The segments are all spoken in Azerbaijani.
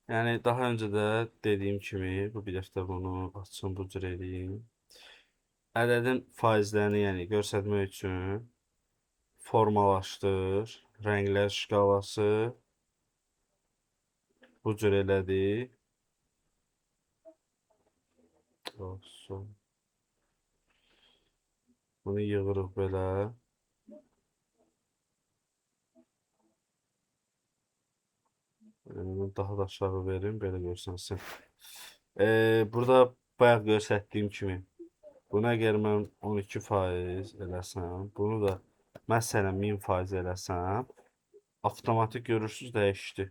Yəni, daha öncə də dediyim kimi, bu bir dəfə bunu açım, bu cür eləyim. Ədədin faizlərini, yəni göstərmək üçün formalaşdır, rənglər şkalası bu cür elədik. Olsun. Bunu yığırıq belə. Bunu daha da aşağı verim, belə görsənsin. Burada bayaq göstərdiyim kimi, buna əgər mən 12% eləsəm, bunu da məsələn 1000% eləsəm, avtomatik görürsünüz dəyişdi.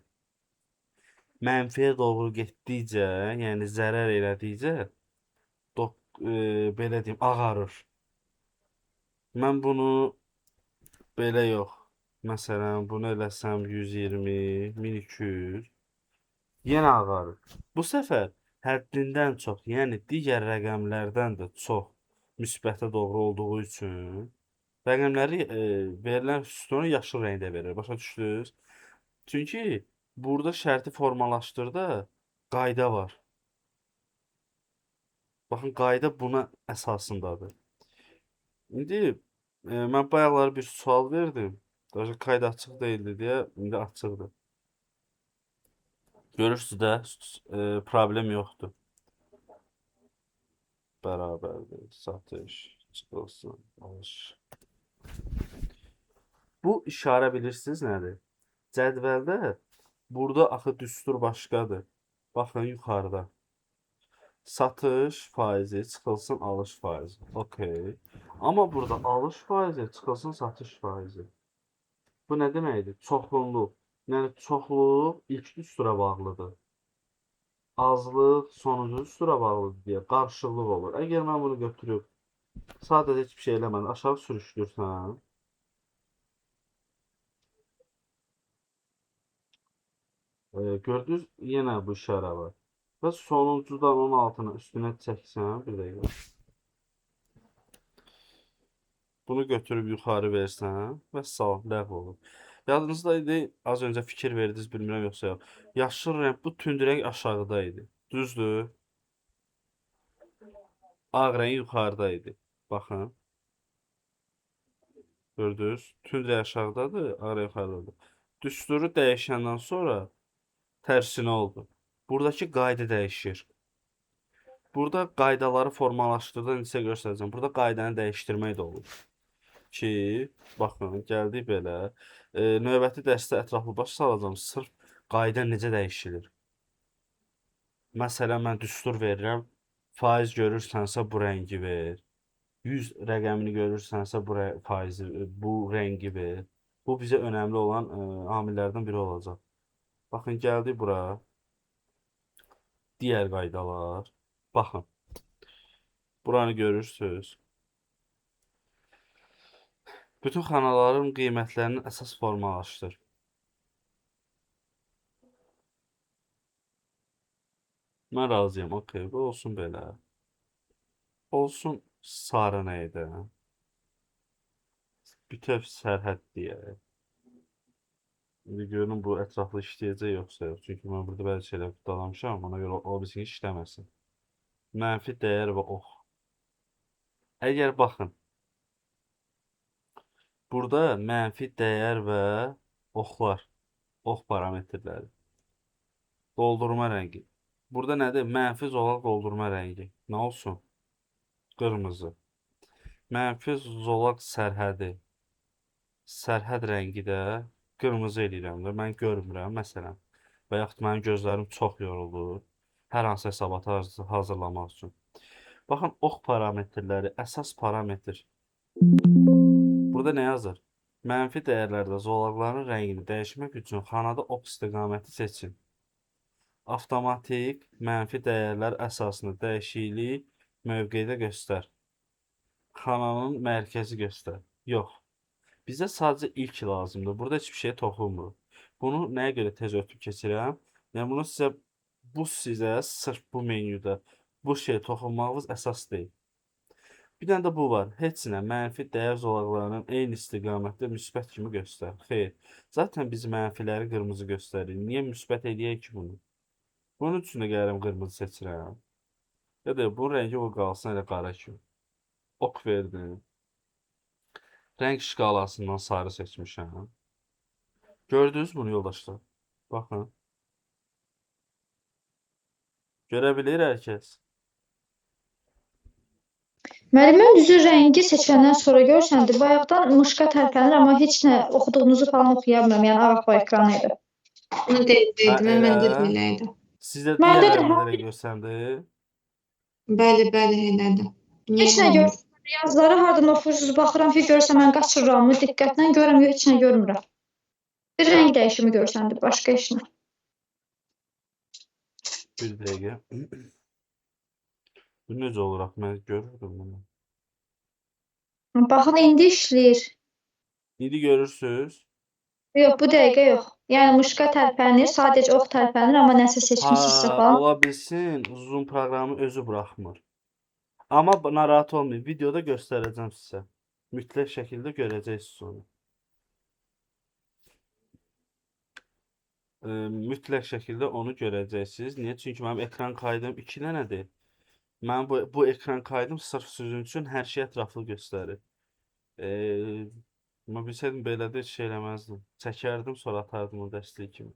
Mənfiyə doğru getdikcə, yəni zərər elədikcə, belə deyim, ağarır. Mən bunu belə yox. Məsələn, bunu eləsəm 120, 1200, yenə ağarır. Bu səfər həddindən çox, yəni digər rəqəmlərdən də çox müsbətə doğru olduğu üçün rəqəmləri verilən sütunu yaşıl rəngdə verir. Başa düşdünüz? Çünki burada şərti formalaşdırda qayda var. Baxın, qayda buna əsasındadır. İndi mən bayaqları bir sual verdim. Daha qayda açıq deyildi deyə, indi açıqdır. Görürsünüz də, problem yoxdur. Bərabərdir, satış, çıxılsın, alış. Bu işarə bilirsiniz nədir? Cədvəldə burada axı düstur başqadır. Baxın, yuxarıda. Satış faizi, çıxılsın, alış faizi. Okey. Amma burada alış faizi, çıxılsın, satış faizi. Bu nə deməkdir? Çoxluq. Yəni, çoxluq ilk düstura bağlıdır. Azlıq sonuncu düstura bağlıdır deyə qarışıqlıq olur. Əgər mən bunu götürüb sadəcə heç bir şey eləmədən aşağı sürüşdürsəm, gördünüz, yenə bu işarə var. Və sonuncudan 16-nı üstünə çəksəm, bir dəqiqə. Bunu götürüb yuxarı versəm və sağ, ləğv olur. Yadınızda idi, az öncə fikir verdiniz, bilmirəm yoxsa yox. Yaşıl rəng, bu tünd rəng aşağıda idi. Düzdür? Ağ rəng yuxarıda idi. Baxın. Gördünüz? Tünd rəng aşağıdadır, ağ rəng yuxarıdadır. Düsturu dəyişəndən sonra tərsinə oldu. Buradakı qayda dəyişir. Burada qaydaları formalaşdırdan sizə göstərəcəm. Burada qaydanı dəyişdirmək də olur. Ki, baxın, gəldik belə. Növbəti dərsdə ətraflı baş salacağam. Sırf qayda necə dəyişilir? Məsələn, mən düstur verirəm. Faiz görürsənsə bu rəngi ver. 100 rəqəmini görürsənsə bu faizi, bu rəngi ver. Bu bizə önəmli olan amillərdən biri olacaq. Baxın, gəldik bura. Digər qaydalar. Baxın. Buranı görürsünüz. Bütün xanaların qiymətlərinin əsas formalaşdır. Mən razıyam. Okey, bu olsun belə. Olsun sarı neydə? Bütöv sərhəd deyək. İndi görün bu ətraflı işləyəcək yoxsa yox. Çünki mən burada bəzi şeylər qutalamışam. Ona görə o bilsin ki, işləməsin. Mənfi dəyər və ox. Əgər baxın. Burada mənfi dəyər və oxlar, ox parametrləri. Doldurma rəngi. Burada nədir? Mənfi zolaq doldurma rəngi. Nə olsun? Qırmızı. Mənfi zolaq sərhədi. Sərhəd rəngi də qırmızı eləyirəm də. Mən görmürəm, məsələn. Və yaxud mənim gözlərim çox yorulur. Hər hansı hesabatı hazırlamaq üçün. Baxın, ox parametrləri, əsas parametr. Burada nə yazır? Mənfi dəyərlərdə zolaqların rəngini dəyişmək üçün xanada ox istiqaməti seçin. Avtomatik mənfi dəyərlər əsasında dəyişikliyi mövqedə göstər. Xananın mərkəzi göstər. Yox. Bizə sadəcə ilk lazımdır. Burada heç bir şeyə toxunmuruq. Bunu nəyə görə tez ötüb keçirəm? Yəni bunu sizə, bu sizə sırf bu menyuda bu şeyə toxunmağınız əsas deyil. Bir dənə də bu var. Heç nə mənfi dəyər zolaqlarının eyni istiqamətdə müsbət kimi göstər. Xeyr. Zaten biz mənfiləri qırmızı göstəririk. Niyə müsbət eləyək ki bunu? Bunun üçün də gəlirəm qırmızı seçirəm. Ya da bunun rəngi o qalsın elə qara kimi. Ok verdim. Rəng şkalasından sarı seçmişəm. Gördünüz bunu yoldaşlar? Baxın. Görə bilir hər kəs. Müəllim, düzü rəngi seçəndən sonra görsəndi, bayaqdan mışka tərpənir, amma heç nə oxuduğunuzu falan oxuya bilmirəm. Yəni ağ ekran idi. Bunu deyirdim, Hə, mən də elə. belə idi. Sizdə Məndə də digərlərində də göstərdi. Bəli, bəli, elədir. Niyə Heç nə olmur? görmürəm. Yazıları hardan oxuyursunuz, baxıram ki, görürsən mən qaçıramı, diqqətlə görürəm, yox, heç nə görmürəm. Bir rəng dəyişimi görsəndi, başqa heç nə. Bir dəqiqə. Bu necə olur axı? Mən görürdüm bunu. Baxın, indi işləyir. İndi görürsüz. Yox, bu dəqiqə yox. Yəni mışka tərpənir, sadəcə ox tərpənir, amma nəsə seçmisinizsə Ha, falan. ola bilsin Zoom proqramı özü buraxmır. Amma narahat olmayın. Videoda göstərəcəm sizə. Mütləq şəkildə görəcəksiniz onu. Mütləq şəkildə onu görəcəksiniz. Niyə? Çünki mənim ekran kaydım 2 dənədir. Mənim bu ekran kaydım sırf sizin üçün hər şey ətraflı göstərir. Amma bilsəydim belə də şey eləməzdim. Çəkərdim, sonra atardım o dərslik kimi.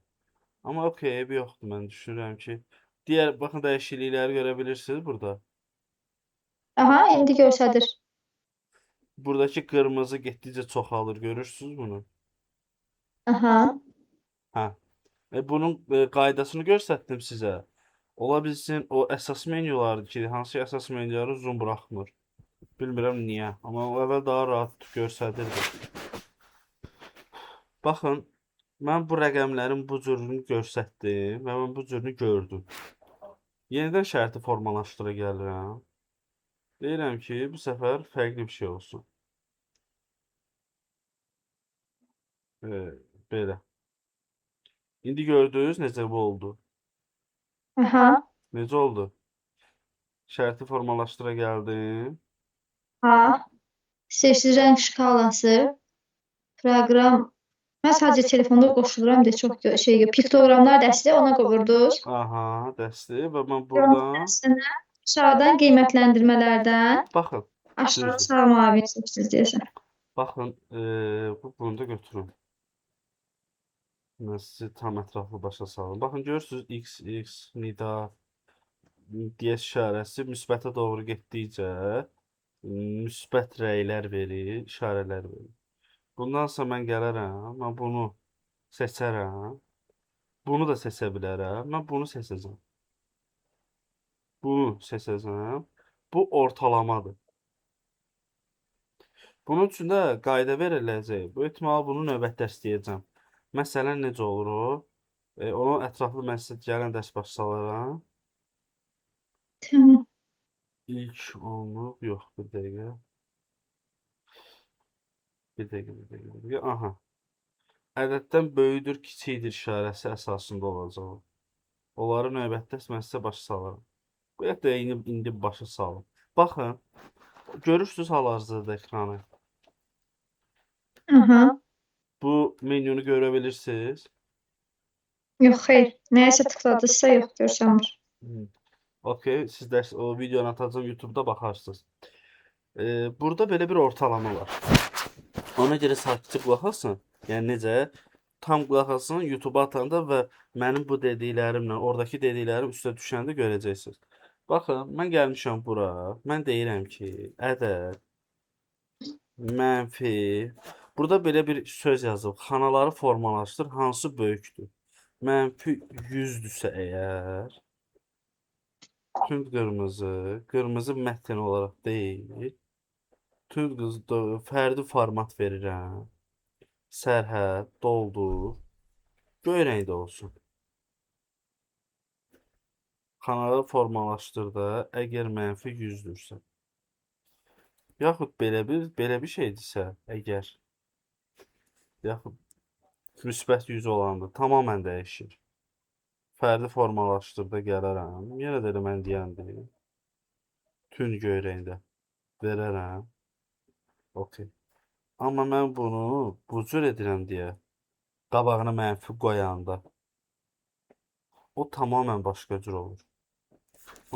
Amma okey, eybi yoxdur. Mən düşünürəm ki, digər baxın dəyişiklikləri görə bilirsiniz burada. Aha, indi göstərir. Buradakı qırmızı getdikcə çoxalır. Görürsünüz bunu? Aha. Hə. Bunun qaydasını göstərdim sizə. Ola bilsin o əsas menyulardır ki, hansı əsas menyuları Zoom buraxmır. Bilmirəm niyə, amma o əvvəl daha rahat göstərirdi. Baxın, mən bu rəqəmlərin bu cürünü göstərdim və mən bu cürünü gördüm. Yenidən şərti formalaşdıra gəlirəm. Deyirəm ki, bu səfər fərqli bir şey olsun. Belə. İndi gördünüz necə bu oldu? Aha. Necə oldu? Şərti formalaşdıra gəldim. Ha. Seçdi rəng şkalası. Proqram. Mən sadəcə telefonda qoşuluram deyə çox şey piktoqramlar dəsti ona qovurdunuz. Aha, dəsti və mən buradan Dəstinə aşağıdan qiymətləndirmələrdən baxın, aşağı düzdür. sağ mavini seçdiniz deyəsən. Baxın, bunu da götürün. Mən sizi tam ətraflı başa salım. Baxın, görürsünüz X, X, nida, deyəs işarəsi müsbətə doğru getdikcə müsbət rəylər verir, işarələr verir. Bundansa mən gələrəm, mən bunu seçərəm. Bunu da seçə bilərəm. Mən bunu seçəcəm. Bunu seçəcəm. Bu ortalamadır. Bunun üçün də qayda veriləcək. Bu ehtimal bunu növbət dərs deyəcəm. Məsələn, necə olur o? Onu ətraflı mən sizə gələn dərs başa salaram. Tamam. İlk onluq, yox, bir dəqiqə. Bir dəqiqə, bir dəqiqə, bir dəqiqə. Aha. Ədəddən böyükdür, kiçikdir işarəsi əsasında olacaq. Onları növbət dərs mən sizə başa salaram. Bu da indi başa salım. Baxın, görürsünüz hal-hazırda ekranı. Aha. Bu menyunu görə bilirsiniz. Yox, xeyr. Nəyəsə tıkladınızsa yox, görsənmir. Okey, siz də o videonu atacağım YouTube-da baxarsınız. Burada belə bir ortalama var. Ona görə sakitcə qulaq asın. Yəni necə? Tam qulaq asın YouTube-a atanda və mənim bu dediklərimlə, oradakı dediklərim üstə düşəndə görəcəksiniz. Baxın, mən gəlmişəm bura. Mən deyirəm ki, ədəd mənfi. Burada belə bir söz yazıb. Xanaları formalaşdır. Hansı böyükdür? Mənfi 100-dürsə əgər, tünd qırmızı, qırmızı mətn olaraq deyil, tünd qırmızı fərdi format verirəm. Sərhəd, doldur, göy rəngdə olsun. Xanaları formalaşdır da, əgər mənfi 100-dürsə. Yaxud belə bir şeydirsə, əgər, yaxud müsbət 100 olanda tamamilə dəyişir. Fərdi formalaşdır da gələrəm. Yenə də elə mən deyəndir. Tünd göy rəngdə verərəm. Okey. Amma mən bunu bu cür edirəm deyə qabağına mənfi qoyanda O tamamilə başqa cür olur.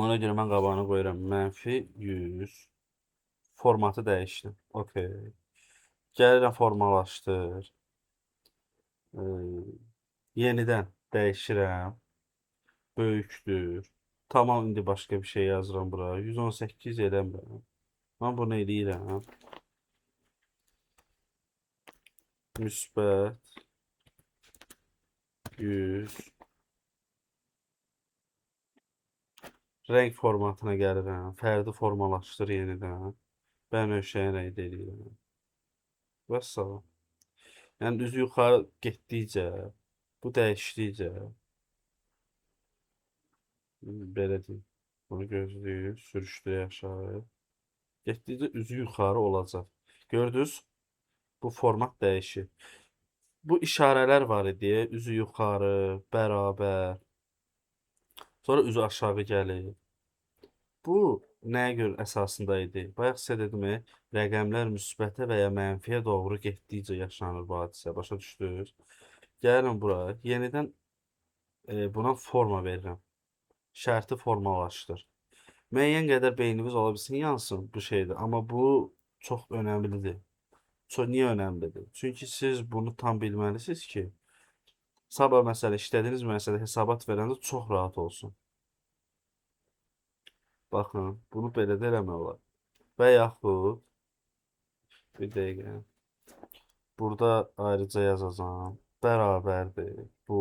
Ona görə mən qabağına qoyuram mənfi 100. Formatı dəyişdim. Okay. Gəlirəm formalaşdır. Yenidən dəyişirəm. Böyükdür. Tamam, indi başqa bir şey yazıram bura. 118 eləmirəm. Mən bunu eləyirəm. Müsbət 100. Rəng formatına gəlirəm. Fərdi formalaşdır yenidən. Bənövşəyi rəngdə eləyirəm. Vəssalam. Yəni üzü yuxarı getdikcə, bu dəyişdikcə, belə deyim, bunu gözləyir, sürüşdürək aşağı. Getdikcə üzü yuxarı olacaq. Gördünüz? Bu format dəyişir. Bu işarələr var idi, üzü yuxarı, bərabər. Sonra üzü aşağı gəlir. Bu nəyə görə əsasında idi? Bayaq sizə dedim, rəqəmlər müsbətə və ya mənfiyə doğru getdikcə yaşanır bu hadisə. Başa düşdünüz? Gəlirəm bura. Yenidən buna forma verirəm. Şərti formalaşdır. Müəyyən qədər beyniniz ola bilsin, yansın bu şeydə. Amma bu çox önəmlidir. Niyə önəmlidir? Çünki siz bunu tam bilməlisiniz ki, sabah məsələ işlədiyiniz məsələ hesabat verəndə çox rahat olsun. Baxın, bunu belə də eləmək olar. Və yaxud, bir dəqiqə, burada ayrıca yazacağam. Bərabərdir. Bu,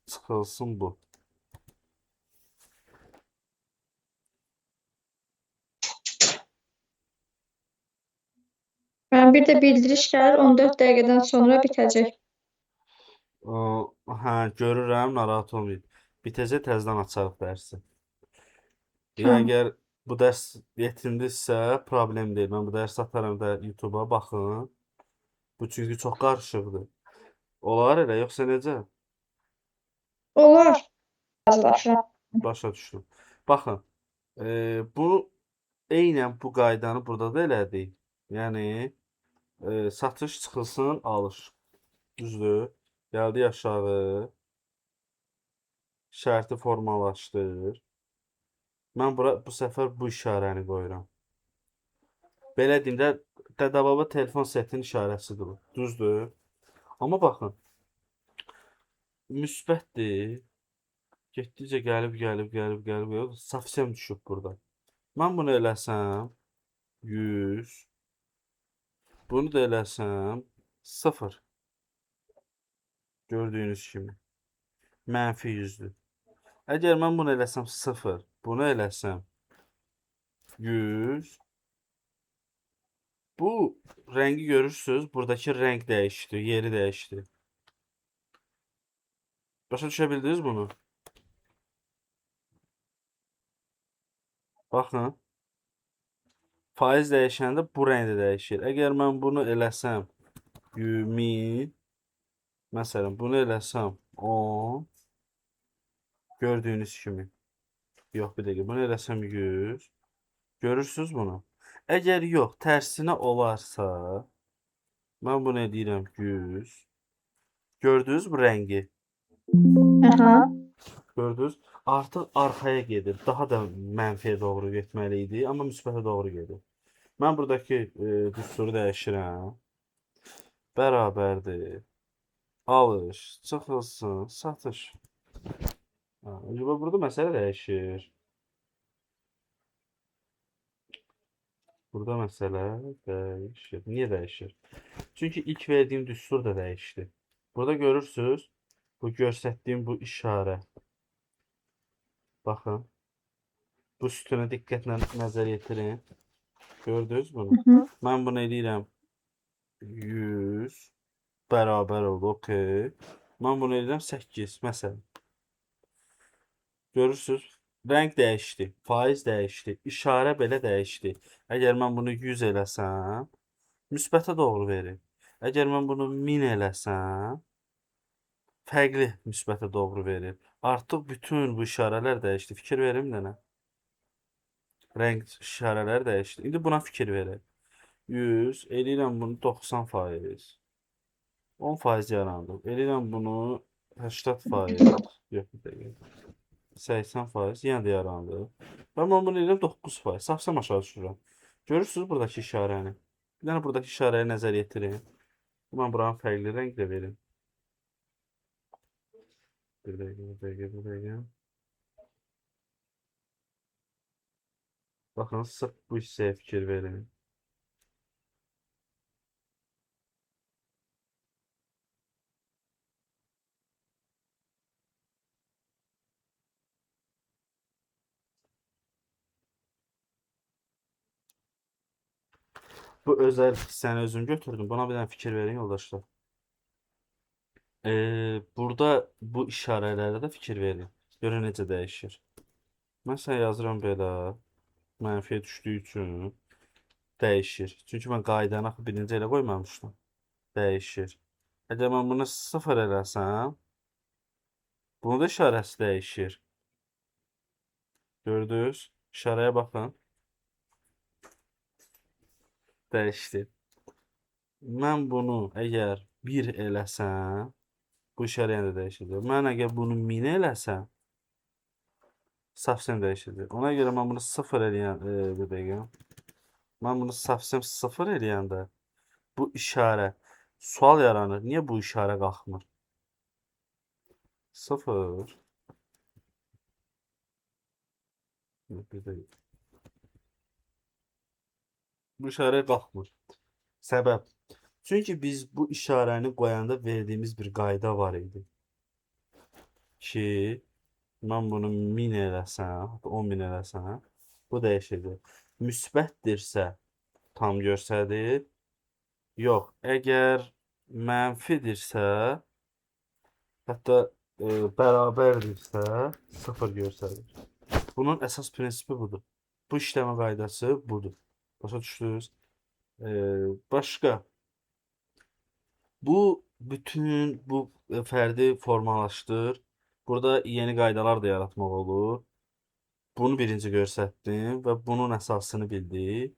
çıxılsın bu. Mən bir də bildiriş gəlir, 14 dəqiqədən sonra bitəcək. Hə, görürəm, narahat olmayın. Bitəcək, təzədən açarıq dərsi. Yəni, əgər bu dərs yetindizsə, problem deyil. Mən bu dərsi atarım da YouTube-a, baxın. Bu çünki çox qarışıqdır. Olar elə, yoxsa necə? Olar. Razılaşıram. Başa düşdüm. Baxın, bu eynən bu qaydanı burada da elədik. Yəni, satış çıxılsın, alış. Düzdür. Gəldik aşağı. Şərti formalaşdır. Mən bura bu səfər bu işarəni qoyuram. Belə deyim də, dədə-baba telefon setinin işarəsidir bu. Düzdür. Amma baxın, müsbətdir. Getdikcə gəlib, gəlib, gəlib, gəlib, gəlib, safsəm düşüb burada. Mən bunu eləsəm 100, bunu da eləsəm 0. Gördüyünüz kimi. Mənfi 100-dür. Əgər mən bunu eləsəm 0, bunu eləsəm 100, bu rəngi görürsünüz, buradakı rəng dəyişdi, yeri dəyişdi. Başa düşə bildiniz bunu? Baxın, faiz dəyişəndə bu rəng də dəyişir. Əgər mən bunu eləsəm 1000, məsələn, bunu eləsəm 10, gördüyünüz kimi. Yox, bir dəqiqə, bunu eləsəm 100, görürsünüz bunu. Əgər yox, tərsinə olarsa, mən bunu eləyirəm 100. Gördünüz bu rəngi? Aha. Gördünüz? Artıq arxaya gedir. Daha da mənfiyə doğru getməli idi, amma müsbətə doğru gedir. Mən buradakı düsturu dəyişirəm. Bərabərdir. Alış, çıxılsın, satış. Ha, burada məsələ dəyişir. Burada məsələ dəyişir. Niyə dəyişir? Çünki ilk verdiyim düstur da dəyişdi. Burada görürsünüz, bu göstərdiyim bu işarə. Baxın. Bu sütuna diqqətlə nəzər yetirin. Gördünüz bunu? Hı -hı. Mən bunu eləyirəm 100 bərabər oldu. Okey. Mən bunu eləyirəm 8 məsələn. Görürsünüz? Rəng dəyişdi, faiz dəyişdi, işarə belə dəyişdi. Əgər mən bunu 100 eləsəm, müsbətə doğru verir. Əgər mən bunu 1000 eləsəm, fərqli müsbətə doğru verir. Artıq bütün bu işarələr dəyişdi. Fikir verim də nə? Rəng işarələr dəyişdi. İndi buna fikir verək. 100, eləyirəm bunu 90%. 10% yarandı. Eləyirəm bunu 80%, yox bir dəqiqə. 80% yenə də yarandı. Və mən bunu eləyirəm 9%. Safsam aşağı düşürəm. Görürsünüz buradakı işarəni. Bir dənə buradakı işarəyə nəzər yetirin. Mən buranın fərqli rəng də verim. Bir dəqiqə, bir dəqiqə, bir dəqiqə. Baxın, sırf bu hissəyə fikir verin. Bu özəl hissəni özüm götürdüm. Buna bir dənə fikir verin yoldaşlar. Burada bu işarələrə də fikir verin. Görün necə dəyişir. Məsələn, yazıram belə. Mənfiyə düşdüyü üçün dəyişir. Çünki mən qaydanı axı birinci elə qoymamışdım. Dəyişir. Əgər mən bunu 0 eləsəm, bunun da işarəsi dəyişir. Gördünüz? İşarəyə baxın. Dəyişdi. Mən bunu əgər 1 eləsəm, bu işarə yenə də dəyişəcək. Mən əgər bunu 1000 eləsəm, safsəm dəyişəcək. Ona görə mən bunu 0 eləyən, bir dəqiqə. Mən bunu safsəm 0 eləyəndə bu işarə sual yaranır. Niyə bu işarə qalxmır? 0. Bir dəqiqə. Bu işarə qalxmır. Səbəb. Çünki biz bu işarəni qoyanda verdiyimiz bir qayda var idi. Ki, mən bunu 1000 eləsəm, hətta 10.000 eləsəm, bu dəyişəcək. Müsbətdirsə, tam göstərir. Yox, əgər mənfidirsə, hətta bərabərdirsə, 0 göstərir. Bunun əsas prinsipi budur. Bu işləmə qaydası budur. Başa düşdünüz? Başqa, bu bütün bu fərdi formalaşdır. Burada yeni qaydalar da yaratmaq olur. Bunu birinci göstərdim və bunun əsasını bildik.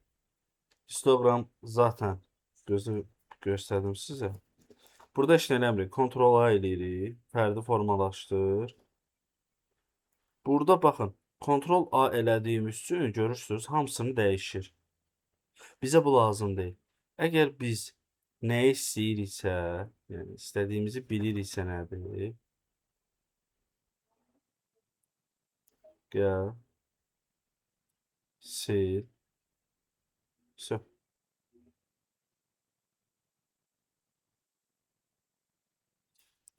Histogram zaten gözü göstərdim sizə. Burada heç nə eləmirik. Ctrl A eləyirik. Fərdi formalaşdır. Burada baxın, Ctrl A elədiyimiz üçün görürsünüz, hamısını dəyişir. Bizə bu lazım deyil. Əgər biz nəyi istəyiriksə, yəni istədiyimizi biliriksə nədir? Gəl, sil, sil.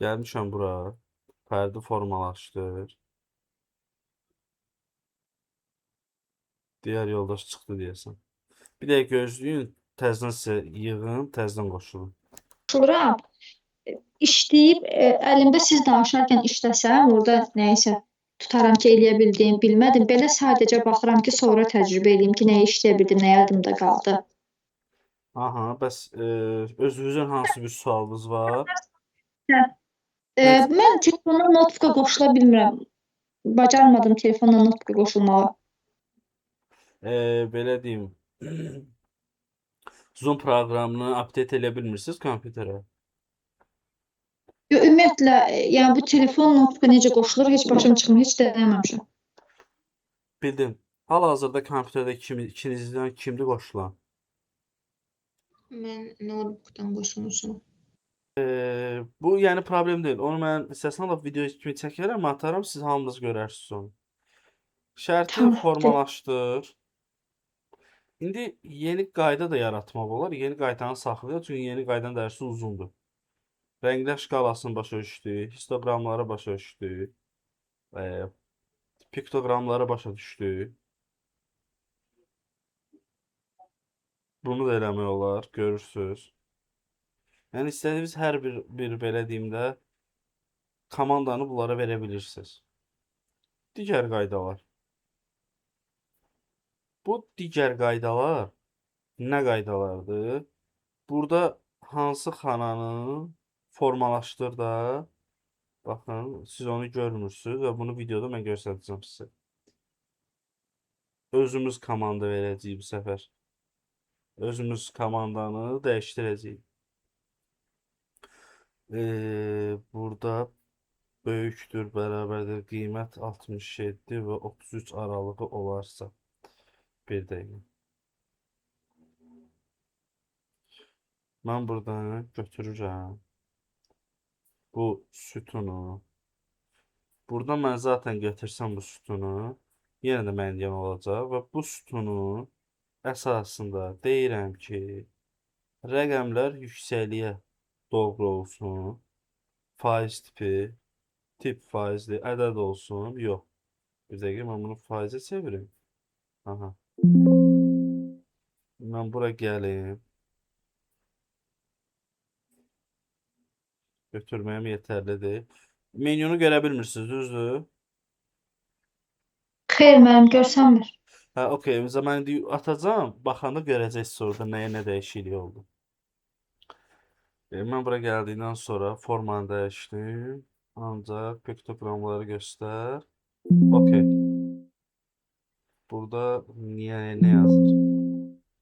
Gəlmişəm bura, fərdi formalaşdır. Digər yoldaş çıxdı deyəsən. Bir dəqiqə gözləyin, təzdən sizə yığın, təzdən qoşulun. Qoşuluram. İşləyib, əlimdə siz danışarkən işləsəm, orada nəyisə tutaram ki, eləyə bildim, bilmədim. Belə sadəcə baxıram ki, sonra təcrübə eləyim ki, nəyi işləyə bildim, nə yadımda qaldı. Aha, bəs özünüzün hansı bir sualınız var? Mən telefondan notebooka qoşula bilmirəm. Bacarmadım telefondan notebooka qoşulmağı. Belə deyim, Zoom proqramını update eləyə bilmirsiniz kompüterə? Yox, ümumiyyətlə, yəni bu telefon notebooka necə qoşulur, heç başım çıxmır, heç denəməmişəm. Bildim. Hal-hazırda kompüterdə ikinizdən kimdir qoşulan? Mən notebookdan qoşulmuşam. Bu yəni problem deyil. Onu mən istəsəm lap video kimi çəkərəm, atarım, siz hamınız görərsiniz onu. Şərti Tamam. formalaşdır. İndi yeni qayda da yaratmaq olar. Yeni qaydanı saxlayaq, çünki yeni qaydanın dərsi uzundur. Rənglər şkalasını başa düşdük, histoqramları başa düşdük, piktoqramları başa düşdük. Bunu da eləmək olar, görürsünüz. Yəni istədiyiniz hər bir belə deyim də komandanı bunlara verə bilirsiniz. Digər qaydalar. Bu digər qaydalar nə qaydalardır? Burada hansı xananı formalaşdır da, baxın, siz onu görmürsünüz və bunu videoda mən göstərəcəm sizə. Özümüz komanda verəcəyik bu səfər. Özümüz komandanı dəyişdirəcəyik. Burada Böyükdür, bərabərdir. Qiymət 67 və 33 aralığı olarsa. Bir dəqiqə. Mən buradan götürürəm bu sütunu. Buradan mən zaten götürsəm bu sütunu, yenə də mən deyən olacaq və bu sütunun əsasında deyirəm ki, rəqəmlər yüksəkliyə doğru olsun. Faiz tipi, tip faizli, ədəd olsun. Yox. Bir dəqiqə mən bunu faizə çevirim. Aha. Mən bura gəlim. Götürməyim yetərlidir. Menyunu görə bilmirsiniz, düzdür? Xeyr, mənim görsənmir. Hə, okey. Məsələn, mən indi atacağam, baxanda görəcəksiniz orada nəyə nə dəyişiklik oldu. Mən bura gəldikdən sonra formanı dəyişdim. Ancaq piktoqramları göstər. Okey. Burada niyə nə yazır?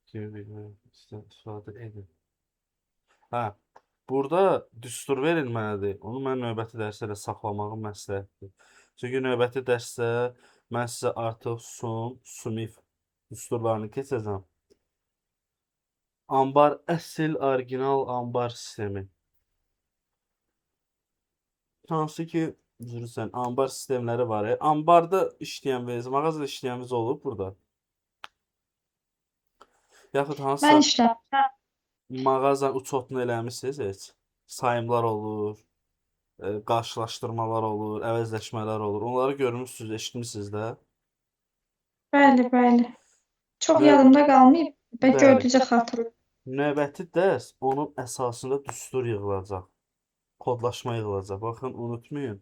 Kimi bilmirəm. İstifadə edin. Hə, burada düstur verilməlidir. Onu mən növbəti dərsdə də saxlamağım məsləhətdir. Çünki növbəti dərsdə mən sizə artıq sum, sumif düsturlarını keçəcəm. Ambar əsl orijinal ambar sistemi. Hansı ki, üzr istəyirəm, ambar sistemləri var. Ambarda işləyən mağazada işləyəniniz olub burada. Yaxud hansısa Mən işləmişəm. Mağazanın uçotunu eləmisiniz heç? Sayımlar olur, qarşılaşdırmalar olur, əvəzləşmələr olur. Onları görmüsünüz, eşitmisiniz də. Bəli, bəli. Çox Növ yadımda qalmayıb. Və Bəli. gördükcə xatırlayıram. Növbəti dərs onun əsasında düstur yığılacaq. Kodlaşma yığılacaq. Baxın, unutmayın.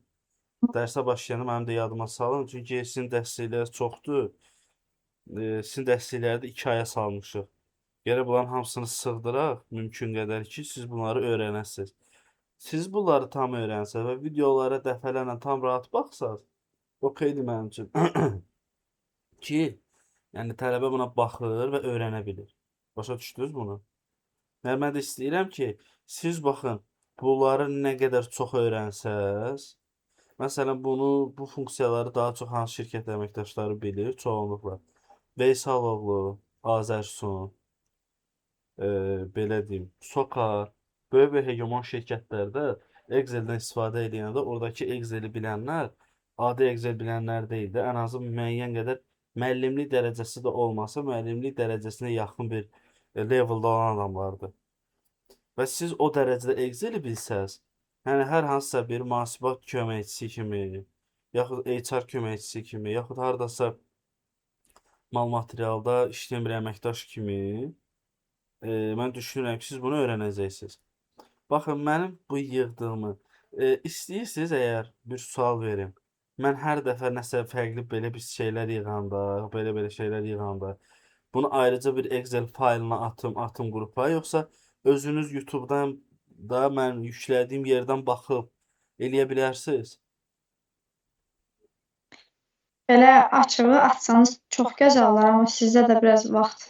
Dərsə başlayanda mənim də yadıma salın. Çünki sizin dərsliklər çoxdur. Sizin dərslikləri də 2 aya salmışıq. Gərək bunların hamısını sığdıraq mümkün qədər ki, siz bunları öyrənəsiniz. Siz bunları tam öyrənsəz və videolara dəfələrlə tam rahat baxsaz, okeydir mənim üçün. Ki, yəni tələbə buna baxır və öyrənə bilir. Başa düşdünüz bunu? Yəni mən də istəyirəm ki, siz baxın, bunları nə qədər çox öyrənsəz, məsələn bunu, bu funksiyaları daha çox hansı şirkət əməkdaşları bilir çoğunluqla. Veysaloğlu, Azərsun, belə deyim, Sokar, böyük-böyük hegemon şirkətlərdə Excel-dən istifadə edəndə oradakı Excel-i bilənlər adi Excel bilənlər deyil də, ən azı müəyyən qədər müəllimlik dərəcəsi də olmasa, müəllimlik dərəcəsinə yaxın bir leveldə olan adamlardır. Və siz o dərəcədə Excel-i bilsəz, yəni hər hansısa bir mühasibat köməkçisi kimi, yaxud HR köməkçisi kimi, yaxud hardasa mal materialda işləyən bir əməkdaş kimi, mən düşünürəm ki, siz bunu öyrənəcəksiniz. Baxın, mənim bu yığdığımı istəyirsiniz əgər bir sual verim. Mən hər dəfə nəsə fərqli belə bir şeylər yığanda, belə-belə şeylər yığanda, bunu ayrıca bir Excel faylına atım qrupa, yoxsa özünüz YouTube-dan da mən yüklədiyim yerdən baxıb eləyə bilərsiniz? Belə açığı atsanız çox gözəl olar, amma sizdə də biraz vaxt.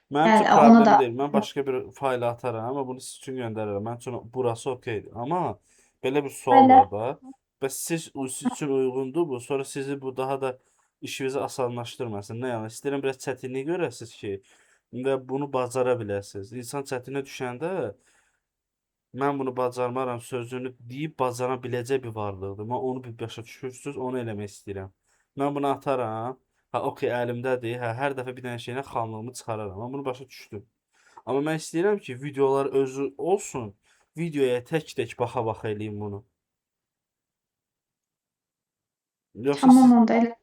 Mənim üçün Yəni ona problemi da deyil. Mən başqa bir fayl ataram, amma bunu siz üçün göndərərəm. Mənim üçün burası okeydir. Amma belə bir sual Belə. var da. Bəs siz üçün uyğundur bu. Sonra sizi bu daha da işinizi asanlaşdırmasın. Nə yəni? İstəyirəm biraz çətinlik görəsiniz ki, və bunu bacara biləsiniz. İnsan çətinə düşəndə mən bunu bacarmaram sözünü deyib bacara biləcək bir varlıqdır. Mən onu bir başa düşürsünüz, onu eləmək istəyirəm. Mən bunu ataram. Hə, okey, əlimdədir. Hə, hər dəfə bir dənə şeylə xamlığımı çıxararam. Mən bunu başa düşdüm. Amma mən istəyirəm ki, videolar özü olsun. Videoya tək-tək baxa-baxa eləyim bunu. Yoxsa Tamam siz, onda elə.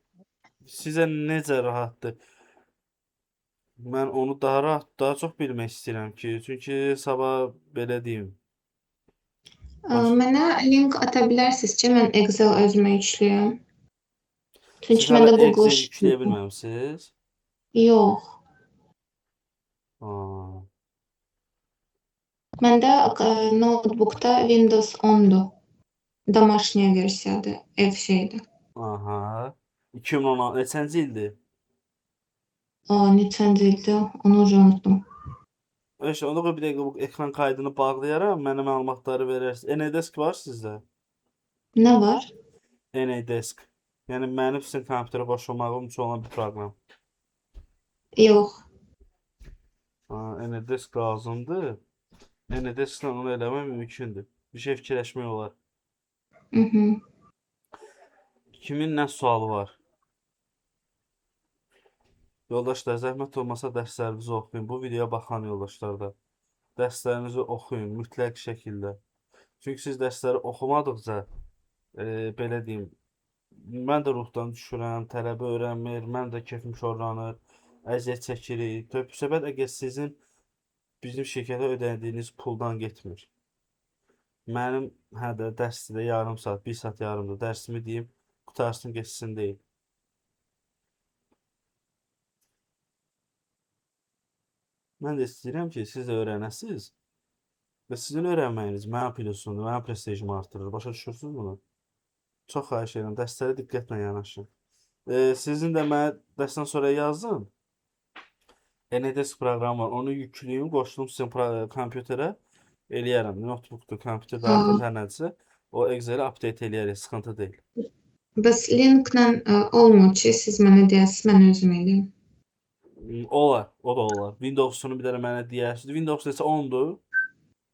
sizə necə rahatdır? Mən onu daha rahat, daha çox bilmək istəyirəm ki, çünki sabah belə deyim. Baş... Mənə link ata bilərsiniz ki, mən Excel özümə yükləyəm. Çünki Siz hələ məndə Google Excel Sheet yükləyə yox. bilməmisiniz? Yox. Aa. Məndə noutbukda Windows 10-dur. Домашняя versiyadır, ev şeyidir. Aha. 2016 neçənci ildir? Aa, neçənci ildir? Onu unutdum. İşte onda qoy bir dəqiqə bu ekran kaydını bağlayaram. Mənə məlumatları verərsiniz. AnyDesk var sizdə? Nə var? AnyDesk. Yəni mənim sizin kompüterə qoşulmağım üçün olan bir proqram. Yox. Ha, AnyDesk lazımdır. AnyDesk-lə onu eləmək mümkündür. Bir şey fikirləşmək olar. Mhm. Kimin nə sualı var? Yoldaşlar, zəhmət olmasa dərslərinizi oxuyun. Bu videoya baxan yoldaşlar da dərslərinizi oxuyun mütləq şəkildə. Çünki siz dərsləri oxumadıqca, belə deyim, mən də ruhdan düşürəm, tələbə öyrənmir, mən də kefim şorlanır, əziyyət çəkirik. Söhbət əgər sizin bizim şirkətə ödədiyiniz puldan getmir. Mənim hə də dərsdə yarım saat, bir saat yarımdır dərsimi deyim, qurtarsın getsin deyil. Mən də istəyirəm ki, siz də öyrənəsiniz və sizin öyrənməyiniz mənim plusumdur, mənim prestijimi artırır. Başa düşürsünüz bunu? Çox xahiş edirəm, dərslərə diqqətlə yanaşın. Sizin də mənə dərsdən sonra yazın. AnyDesk proqramı var. Onu yükləyim, qoşdum sizin kompüterə. Eləyərəm. Notebookdur, kompüterdə artıq hər nədirsə, o Excel-i update eləyərik, sıxıntı deyil. Bəs linklə olmur ki, siz mənə deyəsiniz, mən özüm eləyim. Olar, o da olar. Windows-unu bir dənə mənə deyərsiniz. Windows neçə 10-dur?